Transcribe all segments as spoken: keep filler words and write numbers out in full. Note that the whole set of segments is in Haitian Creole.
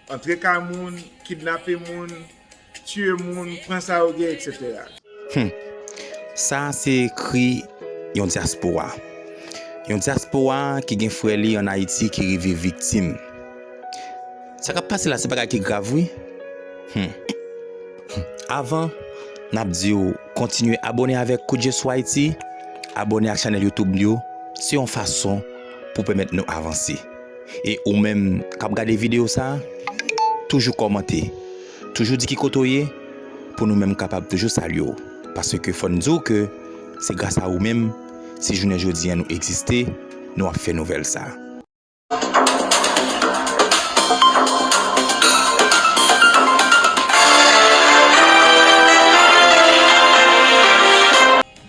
antre kay moun, kidnape moun, tiye moun, pran sa yo gen, etsetera. Hmm. Sa a se kri yon dyaspora. Yon dyaspora ki gen frè li ann Ayiti ki rive viktim. Sa k ap pase la se bagay ki grav wi. Hmm. Avan, n ap di w kontinye abòne avèk Kout Je Sou Ayiti, abòne ak chanèl YouTube yo, se yon fason pou pèmèt nou avanse. E ou menm k ap gade videyo sa a, toujou kòmante, toujou di ki kote w ye, pou nou menm kapab toujou salye w. Paske fò n di w ke se gras a ou menm si jounen jodi a nou egziste, nou ap fè nouvèl sa a.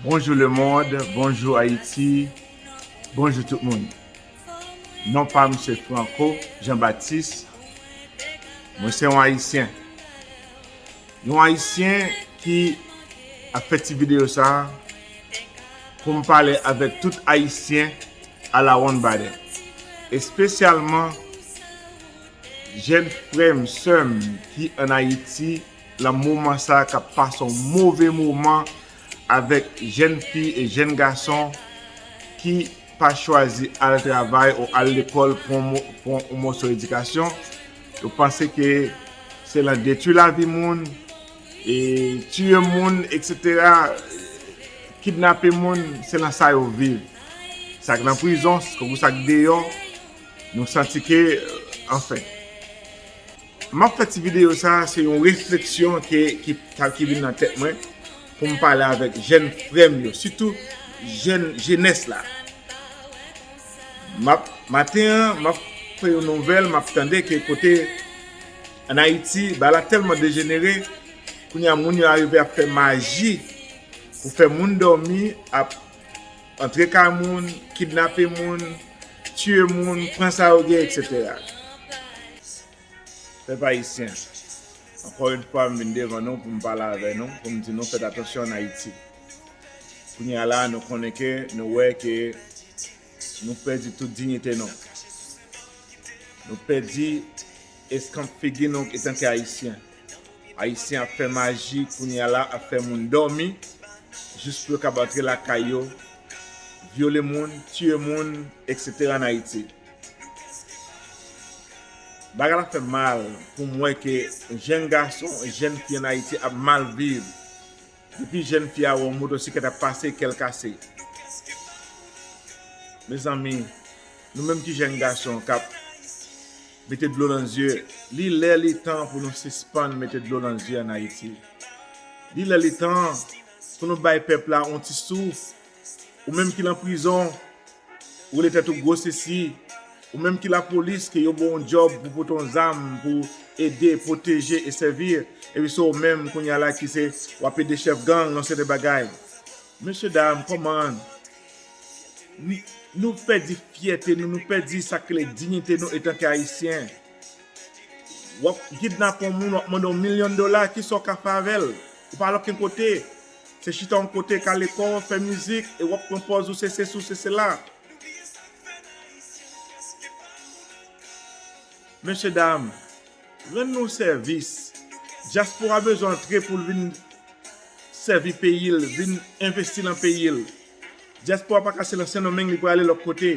Bonjou lemonn, bonjou Ayiti, bonjou tout moun. Non pa m se Franco Jean Baptiste. Mwen se yon Ayisyen. Yon Ayisyen ki ap fè ti videyo sa a pou m pale avèk tout Ayisyen alawonnbadè. Espesyalman jèn frè m, sè m ki ann Ayiti, nan moman sa a k ap pase yon move moman avèk jèn fi e jèn gason ki pa chwazi al travay ou al lekòl pou yon mo- pou yon moso edikasyon. Yo panse ke se nan detwi lavi moun, e tiye moun, etsetera, kidnape moun, se nan sa yo viv. Sa k nan prizon, tankou sa k deyò, nou santi ke, anfen. M ap fè ti videyo sa a, se yon refleksyon ke, ki, ki vin nan tèt mwen pou m pale avèk jèn frè m yo, sitou jèn jenès la. M ap, maten an, m ap fè yon nouvèl, m ap tande ke kote ann Ayiti, bagay la tèlman dejenere, kounye a moun yo arive ap fè maji pou fè moun dòmi, ap antre kay moun, kidnape moun, tiye moun, pran sa yo gen, etsetera. Pèp ayisyen, ankò yon fwa m vin devan nou pou m pale avè nou, pou m di nou fèt atansyon ann Ayiti. Kounye a la, nou konnen ke, nou wè ke nou pèdi tout diyite nou. Nou pèdi eskanp figi nou etanke Ayisyen. Ayisyen ap fè maji kounye a la, ap fè moun dòmi, jis pou yo kab antre lakay yo, vyole moun, tiye moun, etsetera ann Ayiti. Bagay la fè m mal pou m wè ke jèn gason, jèn fi ann Ayiti ap mal viv. Depi jèn fi a wè yon motosiklèt ap pase, kè l kase. Mezanmi, nou menm ki jèn gason k ap mete dlo nan zye, li lè li tan pou nou sispann mete dlo nan zye ann Ayiti. Li lè li tan pou nou bay pèp la yon ti souf. Ou menm ki nan prizon, woule tèt ou gwo sesi, ou menm ki lapolis, ke yo ba w yon djòb pou pote yon zam, pou ede, pwoteje e sèvi, epi se ou menm kounye a la ki se, w ap ede chèf gang, yon seri de bagay. Mesye dam, kòman? Nou, nou pèdi fyète nou, nou pèdi sa k rele diyite nou etanke Ayisyen. W ap kidnape yon moun, w ap mande yon milyon dola, kisa w ka fè avè l? Ou pa al okenn kote. Se chita yon kote, kale kò w, fè mizik, e w ap pran pòz ou se sesi, ou se sela. Mesye dam, rann nou sèvis. Dyaspora bezwen antre pou l vin sèvi peyi l, vin envesti nan peyi l. Dyaspora pa ka se nan Sendomeng li prale lòt kote.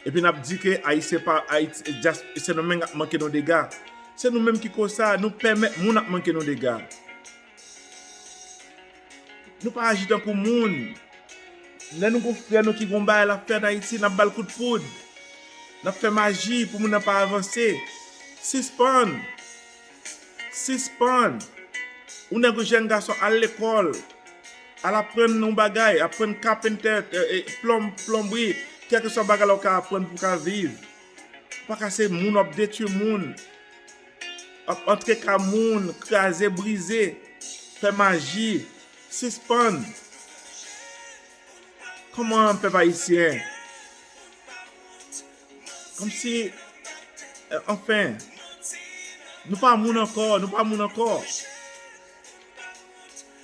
Epi n ap di ke Ayisyen pa, Ayiti, dyas, Sendomeng ap manke nou dega. Se nou menm ki koz sa, nou pèmèt moun ap manke nou dega. Nou pa aji tankou moun. Lè nou gon frè nou ki gon bagay l ap fè ann Ayiti, n ap ba l kout poud. N ap fè maji pou moun nan pa avanse. Sispann. Sispann. Ou nèg ou jèn gason, al lekòl. Al aprann yon bagay, aprann kapentè, e, e, plonb, plonbri, kèlkeswa bagay la ou ka aprann pou w ka viv. Ou pa ka se moun, w ap detwi moun. W ap antre kay moun, kraze, brize, fè maji. Sispann. Kòman pèp ayisyen? Kòmsi, eh, anfen, nou pa moun ankò, nou pa moun ankò.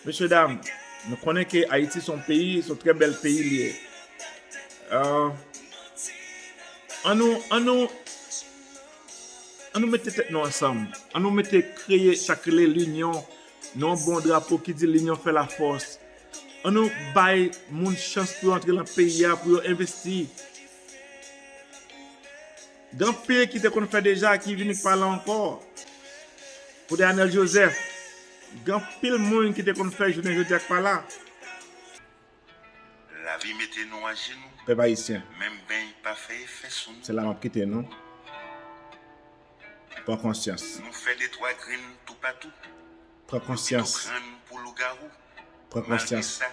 Mesye dam, nou konnen ke Ayiti se yon peyi, se yon trè bèl peyi li ye. Eh, ann nou, ann nou, An nou mete tèt nou ansanm. An nou mete kreye sa k rele linyon. Nou yon bon drapo ki di linyon fè lafòs. An nou bay moun chans pou yo antre nan peyi a, pou yo envesti. Gen anpil ki te konn fè deja, ki vini k pa la ankò. Pou de Anèl Jozèf. Gen anpil moun ki te konn fè jounen jodi a k pa la. Lavi mete nou ajenou. Pèp ayisyen. Menm beny pa fè efè sou nou. Se la m ap kite nou. Pran konsyans. Nou fè de twa grenn toupatou. Pran konsyans. Pito grenn pou lougawou. Pran konsyans. Malgre sa,